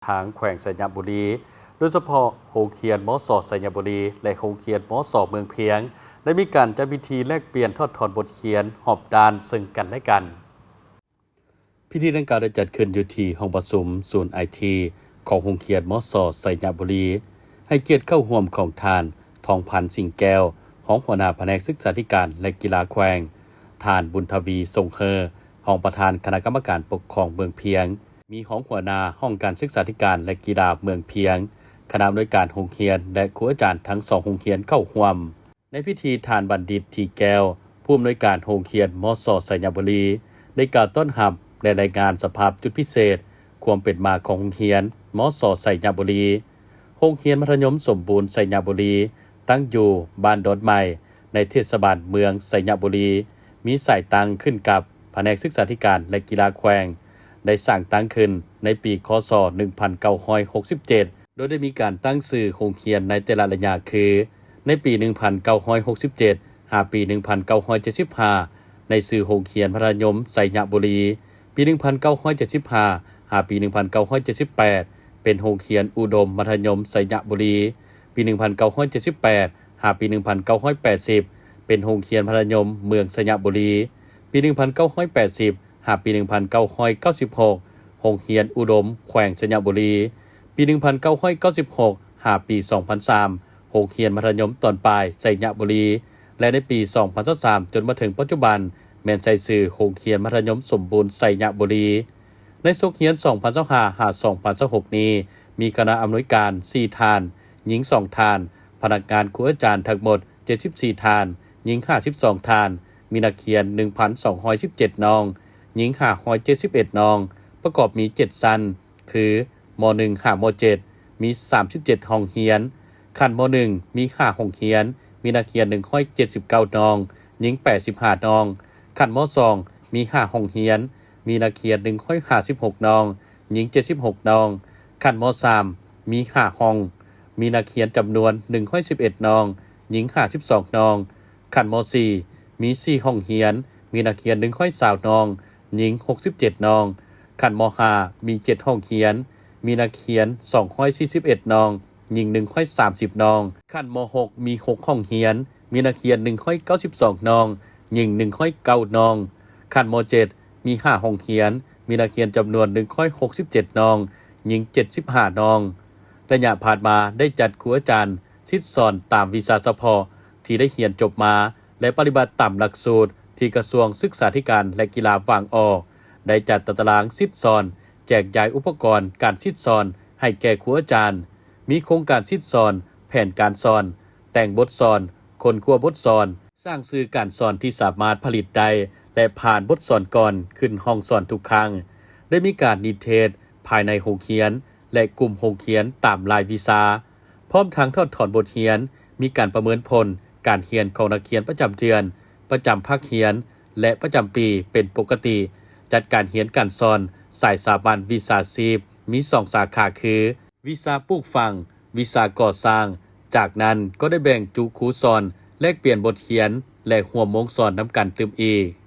ທາງແຂວງໄຊຍະບູລີ, ໂດຍສະເພາະໂຮງຮຽນ ມສ ໄຊຍະບູລີ ແລະ ໂຮງຮຽນ ມສ ເມືອງພຽງ ໄດ້ມີການຈັດພິທີແລກປ່ຽນຖອດຖອນບົດຮຽນຮອບດ້ານເຊິ່ງກັນ ແລະ ກັນ. ພິທີດັ່ງກ່າວໄດ້ຈັດຂຶ້ນຢູ່ທີ່ຫ້ອງປະຊຸມສູນໄອທີຂອງໂຮງຮຽນ ມສ ໄຊຍະບູລີ, ໃຫ້ກຽດເຂົ້າຮ່ວມຂອງທ່ານ ທອງພັນ ສິງແກ້ວ, ຮອງຫົວໜ້າພະແນກສຶກສາທິການ ແລະ ກິລາແຂວງ, ທ່ານ ບຸນທະວີ ສົງເຮີ, ຮອງປະທານຄະນະກຳມະການປົກຄອງເມືອງພຽງ, ມີຮອງຫົວໜ້າຫ້ອງການສຶກສາທິການ ແລະ ກິລາເມືອງພຽງ, ຄະນະອຳນວຍການໂຮງຮຽນ ແລະ ຄູອາຈານທັງສອງໂຮງຮຽນເຂົ້າຮ່ວມ. ໃນພິທີ ທ່ານ ບັນດິດ ທີແກ້ວ, ຜູ້ອຳນວຍການໂຮງຮຽນ ມສ ໄຊຍະບູລີ ໄດ້ກ່າວຕ້ອນຮັບ ແລະ ລາຍງານສະພາບຈຸດພິເສດ, ຄວາມເປັນມາຂອງໂຮງຮຽນ ມສ ໄຊຍະບູລີ. ໂຮງຮຽນມັດທະຍົມສົມບູນໄຊຍະບູລີ ຕັ້ງຢູ່ບ້ານດອນໃໝ່ ໃນເທດສະບານເມືອງໄຊຍະບູລີ, ມີສາຍຕັ້ງຂຶ້ນກັບພະແນກສຶກສາທິການ ແລະ ກິລາແຂວງ, ໄດ້ສ້າງຕັ້ງຂຶ້ນໃນປີ ຄ.ສ. ໜຶ່ງພັນເກົ້າຮ້ອຍຫົກສິບເຈັດ ໂດຍໄດ້ມີການຕັ້ງຊື່ໂຮງຮຽນໃນແຕ່ລະໄລຍະຄື ໃນປີ ໜຶ່ງພັນເກົ້າຮ້ອຍຫົກສິບເຈັດ ຫາປີ ໜຶ່ງພັນເກົ້າຮ້ອຍເຈັດສິບຫ້າ ໃນຊື່ໂຮງຮຽນມັດທະຍົມໄຊຍະບູລີ, ປີ ໜຶ່ງພັນເກົ້າຮ້ອຍເຈັດສິບຫ້າ ຫາປີ ໜຶ່ງພັນເກົ້າຮ້ອຍເຈັດສິບແປດ ເປັນໂຮງຮຽນອຸດົມມັດທະຍົມໄຊຍະບູລີ, ປີ ໜຶ່ງພັນເກົ້າຮ້ອຍເຈັດສິບແປດ ຫາປີ ໜຶ່ງພັນເກົ້າຮ້ອຍແປດສິບ ເປັນໂຮງຮຽນມັດທະຍົມເມືອງໄຊຍະບູລີ, ປີ ໜຶ່ງພັນເກົ້າຮ້ອຍແປດສິບ ຫາປີ ໜຶ່ງພັນເກົ້າຮ້ອຍເກົ້າສິບຫົກ ໂຮງຮຽນອຸດົມແຂວງໄຊຍະບູລີ, ປີ ໜຶ່ງພັນເກົ້າຮ້ອຍເກົ້າສິບຫົກ ຫາປີ ສອງພັນສາມ ໂຮງຮຽນມັດທະຍົມຕອນປາຍໄຊຍະບູລີ ແລະ ໃນປີ ສອງພັນຊາວສາມ ຈົນມາເຖິງປັດຈຸບັນ ແມ່ນໃຊ້ຊື່ໂຮງຮຽນມັດທະຍົມສົມບູນໄຊຍະບູລີ. ໃນສົກຮຽນ ສອງພັນຊາວຫ້າ ຫາ ສອງພັນຊາວຫົກນີ້ ມີຄະນະອຳນວຍການ ສີ່ທ່ານ, ຍິງ ສອງທ່ານ, ພະນັກງານຄູອາຈານທັງໝົດ ເຈັດສິບສີ່ທ່ານ, ຍິງ ຫ້າສິບສອງທ່ານ, ມີນັກຮຽນ ໜຶ່ງພັນສອງຮ້ອຍສິບເຈັດນ້ອງ, ຍິງ ຫ້າຮ້ອຍເຈັດສິບເອັດນ້ອງ, ປະກອບມີ ເຈັດຊັ້ນ ຄື ມ.ໜຶ່ງ ຫາ ມ.ເຈັດ ມີ ສາມສິບເຈັດຫ້ອງຮຽນ, ຂັ້ນ ມ.ໜຶ່ງ ມີ ຫ້າຫ້ອງຮຽນ ມີນັກຮຽນ ໜຶ່ງຮ້ອຍເຈັດສິບເກົ້ານ້ອງ, ຍິງ ແປດສິບຫ້ານ້ອງ, ຂັ້ນ ມ.ສອງ ມີ ຫ້າຫ້ອງຮຽນ ມີນັກຮຽນ ໜຶ່ງຮ້ອຍຫ້າສິບຫົກນ້ອງ, ຍິງ ເຈັດສິບຫົກນ້ອງ, ຂັ້ນ ມ.ສາມ ມີ ຫ້າຫ້ອງ ມີນັກຮຽນຈຳນວນ ໜຶ່ງຮ້ອຍສິບເອັດນ້ອງ, ຍິງ ຫ້າສິບສອງນ້ອງ, ຂັ້ນ ມ.ສີ່ ມີ ສີ່ຫ້ອງຮຽນ ມີນັກຮຽນ ໜຶ່ງຮ້ອຍຊາວນ້ອງ, ຍິງ ຫົກສິບເຈັດນ້ອງ, ຂັ້ນ ມ.ຫ້າ ມີ ເຈັດຫ້ອງຮຽນ ມີນັກຮຽນ ສອງຮ້ອຍສີ່ສິບເອັດນ້ອງ, ຍິງ ໜຶ່ງຮ້ອຍສາມສິບນ້ອງ, ຂັ້ນ ມ.ຫົກ ມີ ຫົກຫ້ອງຮຽນ ມີນັກຮຽນ ໜຶ່ງຮ້ອຍເກົ້າສິບສອງນ້ອງ, ຍິງ ໜຶ່ງຮ້ອຍເກົ້ານ້ອງ, ຂັ້ນ ມ.ເຈັດ ມີ ຫ້າຫ້ອງຮຽນ ມີນັກຮຽນຈຳນວນ ໜຶ່ງຮ້ອຍຫົກສິບເຈັດນ້ອງ, ຍິງ ເຈັດສິບຫ້ານ້ອງ. ໄລຍະຜ່ານມາໄດ້ຈັດຄູອາຈານສິດສອນຕາມວິຊາສະເພາະທີ່ໄດ້ຮຽນຈົບມາ ແລະ ປະຕິບັດຕາມຫຼັກສູດທີ່ກະຊວງສຶກສາທິການ ແລະ ກິລາວາງອອກ, ໄດ້ຈັດຕາຕະລາງສິດສອນ, ແຈກຢາຍອຸປະກອນການສິດສອນໃຫ້ແກ່ຄູອາຈານ, ມີໂຄງການສິດສອນ, ແຜນການສອນ, ແຕ່ງບົດສອນ, ຄົ້ນຄວ້າບົດສອນ, ສ້າງສື່ການສອນທີ່ສາມາດຜະລິດໄດ້ ແລະ ຜ່ານບົດສອນກ່ອນຂຶ້ນຫ້ອງສອນທຸກຄັ້ງ, ໄດ້ມີການນິເທດພາຍໃນໂຮງຮຽນ ແລະ ກຸ່ມໂຮງຮຽນຕາມລາຍວິຊາ, ພ້ອມທັງຖອດຖອນບົດຮຽນ, ມີການປະເມີນຜົນການຮຽນຂອງນັກຮຽນປະຈຳເດືອນ, ປະຈຳພາກຮຽນ ແລະ ປະຈຳປີເປັນປົກກະຕິ, ຈັດການຮຽນການສອນສາຍສາມັນວິຊາຊີບມີສອງສາຂາຄື ວິຊາປູກຝັງ, ວິຊາກໍ່ສ້າງ, ຈາກນັ້ນກໍໄດ້ແບ່ງຈຸຄູສອນ, ແລກປ່ຽນບົດຮຽນ ແລະ ຮ່ວມໂມງສອນນຳກັນຕື່ມອີກ.